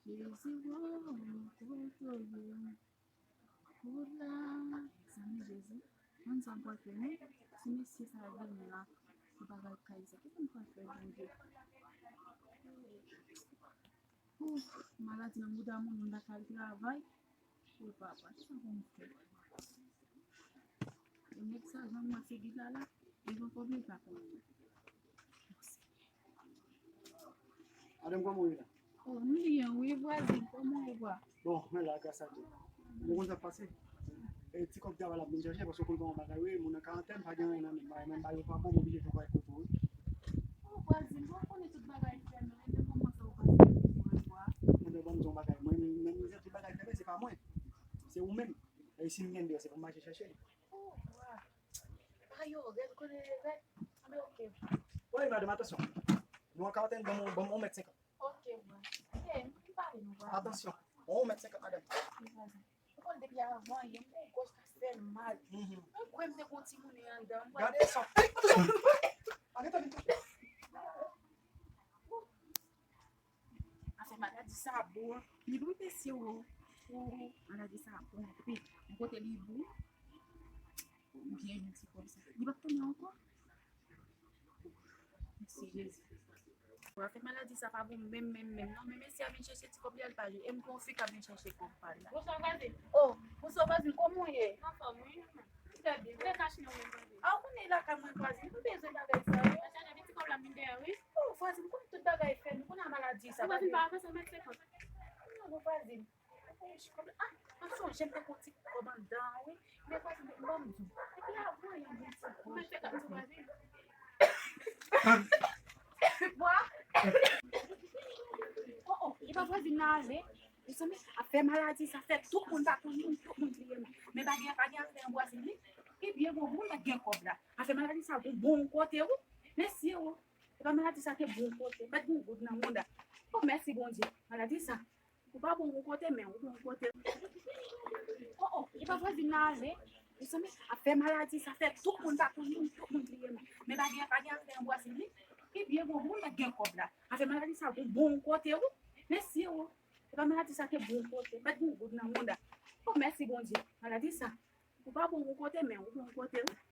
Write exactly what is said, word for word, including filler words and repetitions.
Jezi, wo, kote w ye? Ou la, zanmi Jezi. Konn sa m pral fè, non? Ti mesye sa vini la, pou bagay kay sa. Kisa m pral fè, Bondye? Ouf, maladi nan mouda moun, moun pa ka al travay. O papa, kisa pou m fè? E nèg sa, jan mwen figi la la, li poko vle pa konnen. Madanm, kòman w ye la? Oh, m byen, wi, vwazin, kòman w ye? Bon, mwen la, gras a Dye. Ou konn sa k pase? E ti kòb travay la ap vin chèche, paske w konn kòman bagay yo ye, moun nan karantèn, pa gen anyen nan men, bagay menm bagay yo pa bon, m oblije travay kote w, wi. Oh, vwazin, ou konnen tout bagay fèmen, men kòman sa ou pase pou mwen, vwa? Mwen ban m di yon bagay, mwen menm, mwen tout bagay fèmen, se pa mwen. Se ou menm. E si m gen deyò, se pou m mache chèche li. Oh, vwa. Bagay yo rèd, konnen rèd. Anben, oke. Wi, madanm, atansyon. Nou an karantèn, ban m, ban m yon mèt senkant. Oke, vwa. E, m pale nou, vwa. Atansyon. Yon mèt senkant, madanm. Oke, vwa. Ou konn depi avan yè, m gon gòj k ap fè m mal. Mhm. Mwen kwè m te gon timoun anndan mwen. Gade sa. Arete, arete. Afè maladi sa bon anpil, wi, mesye, o. O, maladi sa bon anpil. Yon kote li bon, byen yon ti kòb sa. Li p ap tounen ankò. Mèsi, Jezi. Bon, afè maladi sa pa bon menm, menm, menm, non. Men mesye a vin chèche ti kòb li al pa jwe. E m gon fi k ap vin chèche kòb pa l la. Bonswa, vwazin. Oh, bonswa, vwazin. Kòman w ye? Anfòm, wi. Trè byen. Ou te kache nan mwen, vwazin? A, ou konnen lakay mwen, vwazin. M bezwen bagay sa yo. Vwazin, ti kòb la vin dèyè, wi. Oh, vwazin, m konnen tout bagay fèmen. Kounye a maladi sa. Vwazin, pa avanse, mèt senkant. Non, non, vwazin. Ah, m sonje m te gon ti kòb anndan an, wi. Men vwazin, ban m di w. Epi avan, yon bon ti kòb. Mwen fè kòb tou, vwazin. Bwa. Oh, oh, e pa vwazin nan ale. Mezanmi, afè maladi sa fè tout moun pa konn moun, tout moun bliye moun. Men pa gen, pa gen afè an vwazin, wi. Ebyen, bon, moun nan gen kòb la. Afè maladi sa, bon, bon kote, wi. Mèsi, wi. E pa maladi sa te bon kote. Mèt gon goud nan mouda. Oh, mèsi, Bondye. Maladi sa. Ou pa bon yon kote, men ou bon yon kote. Oh, oh, e pa vwazin nan ale. Mezanmi, afè maladi sa fè tout moun pa konn moun, tout moun bliye moun. Men pa gen, pa gen afè an vwazin, wi. Ebyen, bon, moun nan gen kòb la. Afè maladi sa, bon, bon yon kote, wi. Mèsi, wi. E pa maladi sa te bon yon kote. Mèt gon goud nan mouda. Oh, mèsi, Bondye. Maladi sa. Ou pa bon yon kote, men ou bon yon kote, wi.